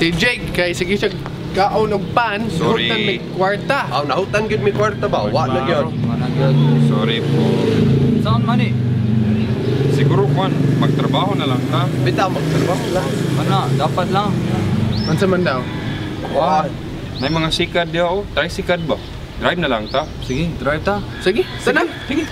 Si Jake kay sige siya kaon og pan, Sorry. nahutan may kwarta. Aw, nahutan gyud mi kwarta ba? Wa na gyud. Sorry po. Saan man eh? Siguro kwan, magtrabaho na lang ta. Bitaw magtrabaho lang. Ano, dapat lang. Unsa man daw? Wa. May mga sikad diha oh. Try sikad ba? Drive na lang ta. Sige, drive ta. Sige, tanan. Sige.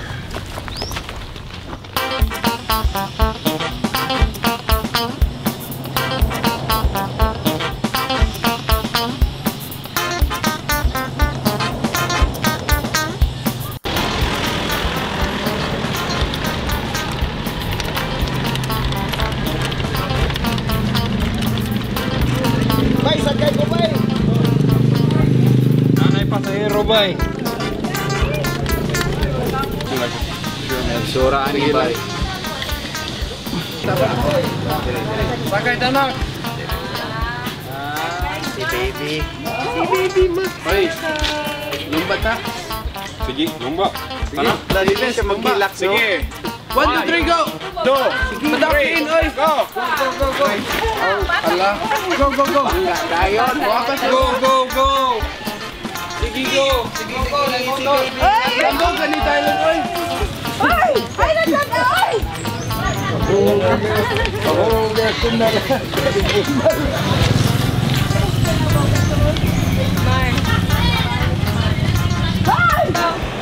Bay, sakay ko bay. Nanay pasahero bay. Sura ani bay. Sakay tanak. Si baby. Si baby ma. Oy. Lumba ta. Sige, lumba. Tara. Lagi na siya maghilak, no? Sige. 1, 2, 3, go! Two, Padakin, oy! Go! Go, go, go! Ala. Go, go, go! Dayon. Go, go, go! Sige, go! Sige, sige, sige. Lambog ka ni Thailand, oy! Ay! Ay, naglag! Ay!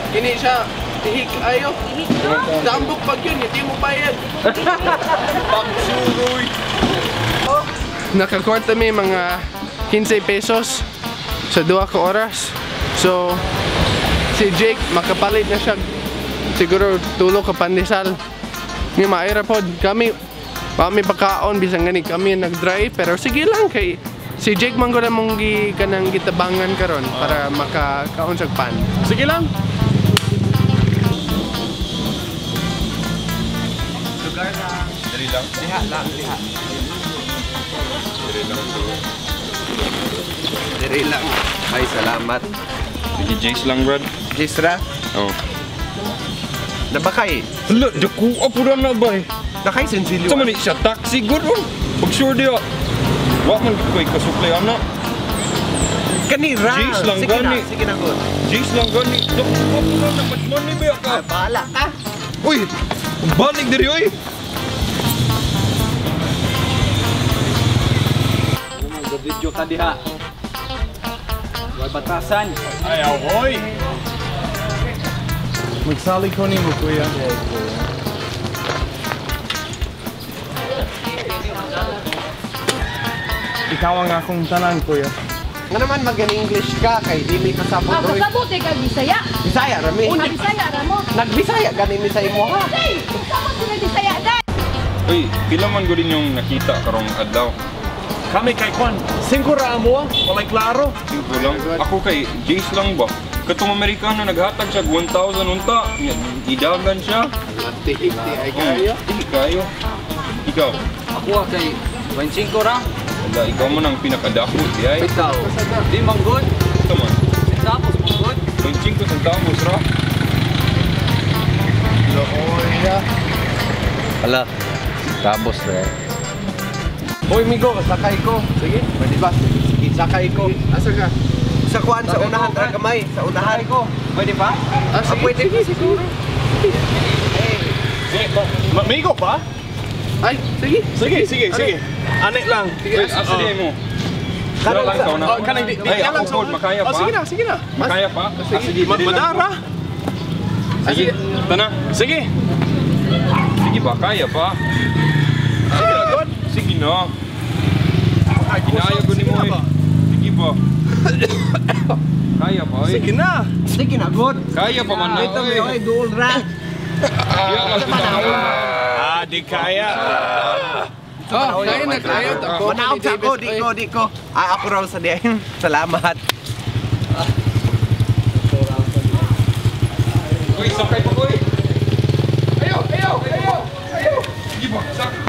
Kini siya, tihik ayo. Tambok pag yun, hindi mo bayad. Pagsuroy! Nakakwarta mi mga 15 pesos sa 2 ka oras. So, si Jake makapalit na siya siguro tulo ka pandesal. Ni maira pod kami kami pagkaon bisan gani kami ang nag-drive pero sige lang kay si Jake man gud among gi kanang gitabangan karon para makakaon sa pan. Sige lang. Lugar lang. Dali lang. Liha lang, liha. Dali lang. Diri lang. Ay, salamat. Sige, Jace lang, Brad. Jisra, Oh. nabakay. Hala, dako po na bay. Nakay sensilyo. Sa man siya taxi good oh. Pag sure diya. Wa man ko'y kasuplay ana. Kanira. Jace lang Sige na, gani. sige na good. Jace lang gani. Dako po na much money ba ka? Ay, bahala ka. Uy, balik diri oy. Mag-video ka diha. Way batasan. Ay, ahoy! Magsali ko nimo, kuya. Ikaw ang akong tanan, kuya. Nga naman mag-English ka kay dili ka sabot Ah, oy. kasabot eh kag Bisaya. Bisaya rami. Ah, Bisaya ra mo. Nagbisaya gani mi sa imo ha. Day, kasabot sila Bisaya day. Uy, pila man gud inyong nakita karong adlaw? Kami kay Kwan. Singko ra amo, walay klaro. Singko lang. Ako kay Jace lang ba? Katong Amerikano naghatag siya 1,000 unta. Idagan siya. Tihik ti ay kayo. Oh, Di kayo. Ikaw. Ako ah, kay 25 ra. Wala, ikaw man ang pinakadako di ay. Ikaw. Di man good. Ito man. Tapos man good. 25 centavos ra. Ala. Tapos na. Hoy migo, sakay ko. Sige. Pwede ba? Sige, sakay ko. Asa ka? Sa kuan sa Sakay unahan ko, ra pre. gamay, sa unahan. Sakay ko. Pwede ba? Ah, sige, pwede. sige, siguro. Migo pa? Ay, sige. Sige, sige, sige. Anit lang. Sige, Wait, asa di mo? Kanang lang sa- sa una. Oh, kanang di, di Ay, lang ako sa pod, una. makaya Oh, pa? sige na, sige na. Makaya pa? Ah, sige, Ma dili lang. madara. Sige, tana. Sige. Sige ba, kaya pa? Sige na, good. Sige na. Ay, Kinaya ko ni sige mo na eh. ba? Sige ba? Kaya pa eh. Sige na. Sige na, good. Kaya pa man na. Ito mi oy, duol ra. Iya, lang. Ah, di kaya. Oh, kaya na kaya. Tako Manaog sa ako, di ko, di ko. Ah, ako raw sa diay. Salamat. Uy, sakay pa ko eh. Ayo, ayo, ayo. Ayo. Sige ba, sakay.